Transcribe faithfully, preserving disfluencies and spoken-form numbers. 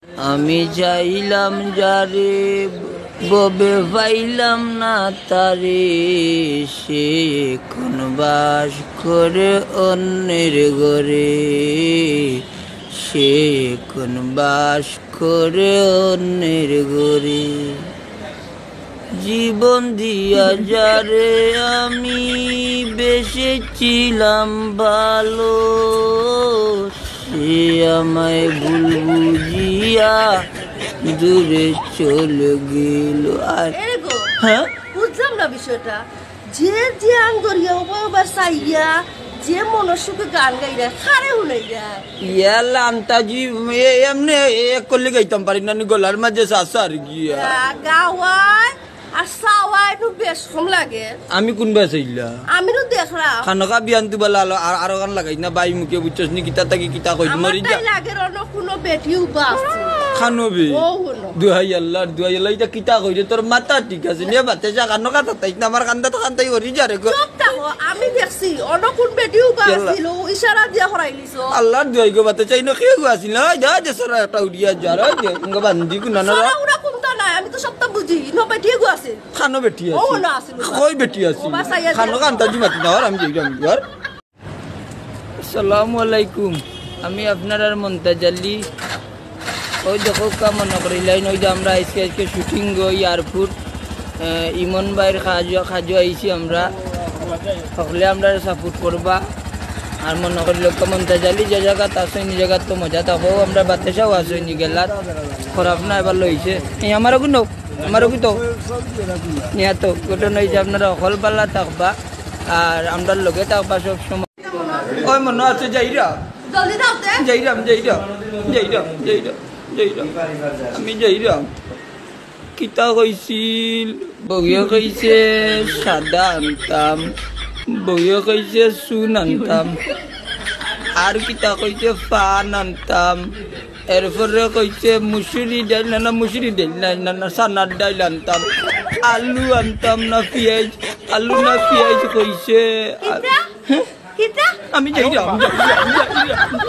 আমি চাইলাম যারে, ভবে পাইলাম না তারে। সে এখন বাস করে অন্যের ঘরে, সে এখন বাস করে অন্যের ঘরে। জীবন দিয়া যারে আমি বেসেছিলাম ভালো, সে আমায় ভুল বুঝিয়া দূরে চলে গেল। আর এরে গো, হ্যাঁ? বুঝলাম না বিষয়টা। যে যে আঙ্গরিয়া উবায় উবায় চাইয়া, যে মনর সুখে গান গাইরা, খারে হুনাইরা। ইয়া লান্তাজি, এ-, এমনে এক কলি গাইতাম পারি না, নি গলার মাঝে শ্বাস আর গিয়া। গা-, গাওয়ায় আর চাওয়ায় একটু বেশ কম লাগে। আমি কোন বেশ হইলা? আমি তো দেখলাম। খানকা বিয়ান তুবা লালো, আর, আরো গান লাগাই না, বাই মুখে বুঝছস নি, কিতা থাকি কিতা কই, আমার মরি যা। তাই লাগে রনো কোনো বেটি উবা আছে। খানবি? ও হলো। দুহাই আল্লাহর, দুহাই আল্লাহ, ইটা কিতা কইরে? তোর মাথা ঠিক আছে নি? বাতে যা খানকা তাতাইস না, আমার কান্দা তো কান্দাই করি যা রে গো। চুপ থাকো, আমি দেখছি, অন্য কোন বেটি উবা ইয়াল্লা। আছিল, ইশারা দিয়া হরাই নিছো। আল্লাহর দুহাই গো, বাতে চাই না, কে গো আছিল? ওই যা, যে সরা একটা উড়িয়া যা, ওই যে, ইঙ্গা বান্দি কুনা না। সরা উড়া কুনটা নাই, আমি তো সবটা বুঝি, ইনো বেটি গো আছিল। খানো বেটি ও আছে? না আছিল। কই বেটি আছে? ও বাসায় আছে। খানো কান্তা জুমাত না, আর আমি যাইরাম, আর। আসসালামু আলাইকুম, আমি আপনারার মন্তাজ আলী। ওই দেখো কা মনে করিলাইন, ওই যে আমরা আজকে, আজকে শুটিং গো এয়ারপোর্ট, আহ, ইমন ভাইর কাজো, কাজো আইছি আমরা। সকলে আমরারে সাপোর্ট করবা। আর মনে করিলাও কা মন্তাজ আলী যে জাগাত আছে, নি জাগাত তো মজা থাকো। আমরা বাতাসাও আছে, নি গেলাত। খারাপ না, এবার লইছে। এই আমারও কিন্তু, আমারও কিন্তু। নিয়া তো, ঘটনা হইছে আপনারা অকল পাল্লা থাকবা। আর আমরার লগে থাকবা সব সময়। ওই মনে আছে যাইরা? জলদি দাও তে। যাইরাম, যাইরাম, যাইরাম, যাইরাম, যাইরাম। আমি যাইরাম। কিতা কইছিল? বউয়ে কইছে সাদা আনতাম, বউয়ে কইছে চুন আনতাম, আর কিতা কইছে পান আনতাম, এরপরে কইছে মুসুরি ডাইল, না, না, মুসুরি ডাইল, না, না, না, চানার ডাইল আনতাম, আলু আনতাম না পিয়াইজ, আলু না পিয়াইজ কইছে। কিতা? হ্যাঁ? কিতা? আমি যাইরাম, যাইরাম, যাইরাম।